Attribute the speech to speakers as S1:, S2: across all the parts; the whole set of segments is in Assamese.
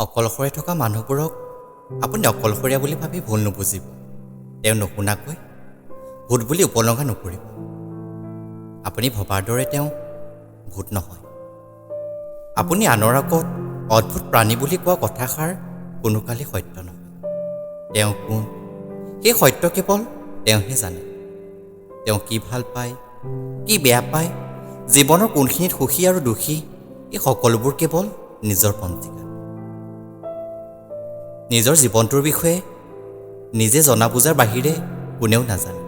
S1: অকলশৰে থকা মানুহবোৰক আপুনি অকলশৰীয়া বুলি ভাবি ভুল নুবুজিব। তেওঁ নুশুনাকৈ ভূত বুলি উপলুঙা নকৰিব। আপুনি ভবাৰ দৰে তেওঁ ভূত নহয়। আপুনি আনৰ আগত অদ্ভুত প্ৰাণী বুলি কোৱা কথাষাৰ কোনোকালেই সত্য নহয়। তেওঁ কোন সেই সত্য কেৱল তেওঁহে জানে। তেওঁ কি ভাল পায়, কি বেয়া পায়, জীৱনৰ কোনখিনিত সুখী আৰু দুখী, এই সকলোবোৰ কেৱল নিজৰ পঞ্জিকাত। নিজৰ জীৱনটোৰ বিষয়ে নিজে জনা বুজাৰ বাহিৰে কোনেও নাজানে।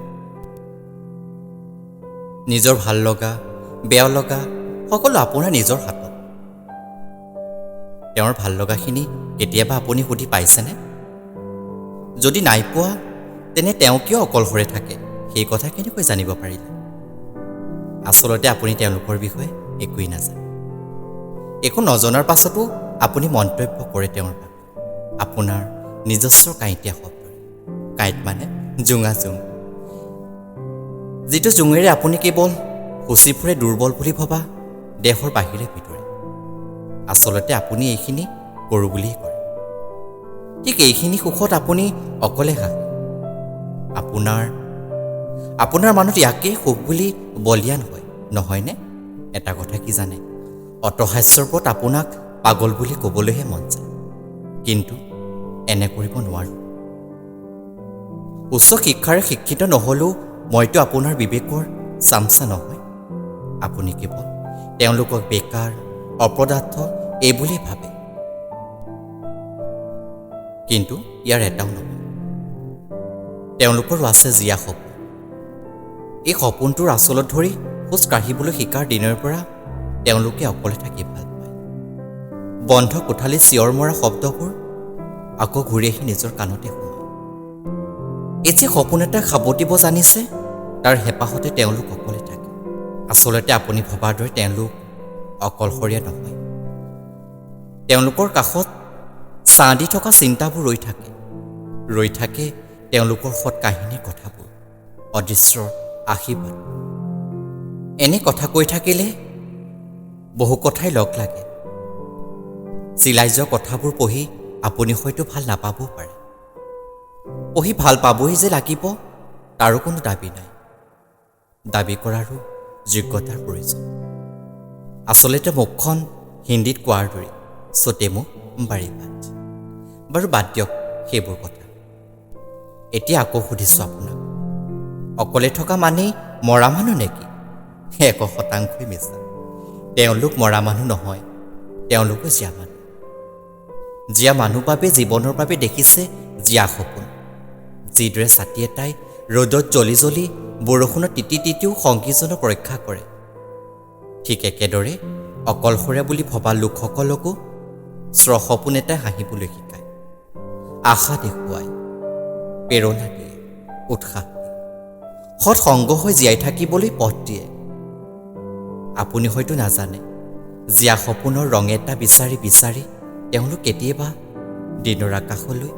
S1: নিজৰ ভাল লগা বেয়া লগা সকলো আপোনাৰ নিজৰ হাতত। তেওঁৰ ভাল লগাখিনি কেতিয়াবা আপুনি সুধি পাইছেনে? যদি নাই পোৱা, তেনে তেওঁ কিয় অকলশৰে থাকে সেই কথা কেনেকৈ জানিব পাৰিলে? আচলতে আপুনি তেওঁলোকৰ বিষয়ে একোৱেই নাজানে। একো নজনাৰ পাছতো আপুনি মন্তব্য কৰে তেওঁৰ বাবে আপোনাৰ নিজস্ব কাঁইটীয়া শব্দৰে। কাঁইট মানে জোঙা জোং, যিটো জোঙেৰে আপুনি কেৱল সূচী ফুৰে দুৰ্বল বুলি ভবা দেহৰ বাহিৰে ভিতৰে। আচলতে আপুনি এইখিনি কৰোঁ বুলিয়েই কৰে। ঠিক এইখিনি সুখত আপুনি অকলে হাঁহে। আপোনাৰ আপোনাৰ মানুহ ইয়াকেই সুখ বুলি বলিয়ান হয় নহয়নে? এটা কথা কি জানে, অটহাস্যৰ ওপৰত আপোনাক পাগল বুলি ক'বলৈহে মন যায়, কিন্তু এনে কৰিব নোৱাৰোঁ। উচ্চ শিক্ষাৰে শিক্ষিত নহ'লেও মইতো আপোনাৰ বিবেকৰ চামচা নহয়। আপুনি কেৱল তেওঁলোকক বেকাৰ, অপদাৰ্থ এই বুলিয়েই ভাবে, কিন্তু ইয়াৰ এটাও নহয়। তেওঁলোকৰো আছে জীয়া সপোন। এই সপোনটোৰ আঁচলত ধৰি খোজ কাঢ়িবলৈ শিকাৰ দিনৰ পৰা তেওঁলোকে অকলে থাকি ভাল পায়। বন্ধ কোঠালিত চিঞৰ মৰা শব্দবোৰ আকৌ ঘূৰি আহি নিজৰ কাণতে সোমায়। এই যে সপোন এটা সাৱটিব জানিছে, তাৰ হেঁপাহতে তেওঁলোক অকলে থাকে। আচলতে আপুনি ভবাৰ দৰে তেওঁলোক অকলশৰীয়া নহয়। তেওঁলোকৰ কাষত ছাঁ দি থকা চিন্তাবোৰ ৰৈ থাকে, ৰৈ থাকে তেওঁলোকৰ সৎ কাহিনীৰ কথাবোৰ, অদৃশ্যৰ আশীৰ্বাদ। এনে কথা কৈ থাকিলে বহু কথাই লগ লাগে। চিলাই যোৱা কথাবোৰ পঢ়ি আপুনি হয়তো ভাল নাপাবও পাৰে। পঢ়ি ভাল পাবই যে লাগিব তাৰো কোনো দাবী নাই। দাবী কৰাৰো যোগ্যতাৰ প্ৰয়োজন। আচলতে মুখখন হিন্দীত কোৱাৰ দৰে চতে মোক বাৰী বাট। বাৰু বাদ দিয়ক সেইবোৰ কথা। এতিয়া আকৌ সুধিছোঁ আপোনাক, অকলে থকা মানেই মৰা মানুহ নেকি? 100%ই মিছা। তেওঁলোক মৰা মানুহ নহয়, তেওঁলোকো জীয়া মানুহ। জীয়া মানুহ বাবে জীৱনৰ বাবে দেখিছে জীয়া সপোন। যিদৰে ছাতি এটাই ৰ'দত জ্বলি জ্বলি বৰষুণত তিতি তিতিও সংগীজনক ৰক্ষা কৰে, ঠিক একেদৰে অকলশৰীয়া বুলি ভবা লোকসকলকো সপোন এটাই হাঁহিবলৈ শিকায়, আশা দেখুৱায়, প্ৰেৰণা দিয়ে, উৎসাহ দিয়ে, সৎ সংগ হৈ জীয়াই থাকিবলৈ পথ দিয়ে। আপুনি হয়তো নাজানে, জীয়া সপোনৰ ৰং এটা বিচাৰি বিচাৰি তেওঁলোক কেতিয়াবা দিনৰ আকাশলৈ,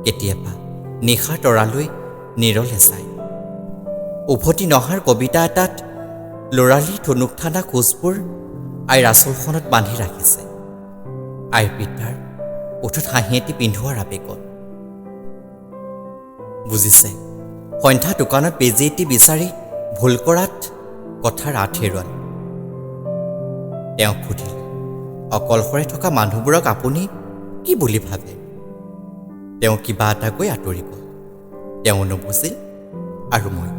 S1: কেতিয়াবা নিশাৰ তৰালৈ নিৰলে চায়। উভতি নহাৰ কবিতা এটাত ল'ৰালি থুনুক থানা খোজবোৰ আইৰ আঁচলখনত বান্ধি ৰাখিছে, আইৰ পিতাৰ ওঠত হাঁহি এটি পিন্ধোৱাৰ আৱেগত। বুজিছে, সন্ধ্যা দোকানত বেজী এটি বিচাৰি ভুল কৰাত কথাৰ আঁত হেৰুৱাল। তেওঁক সুধিলে, অকলশৰে থকা মানুহবোৰক আপুনি কি বুলি ভাবে? তেওঁ কিবা এটা কৈ আঁতৰি গ'ল। তেওঁ নুবুজিল আৰু মই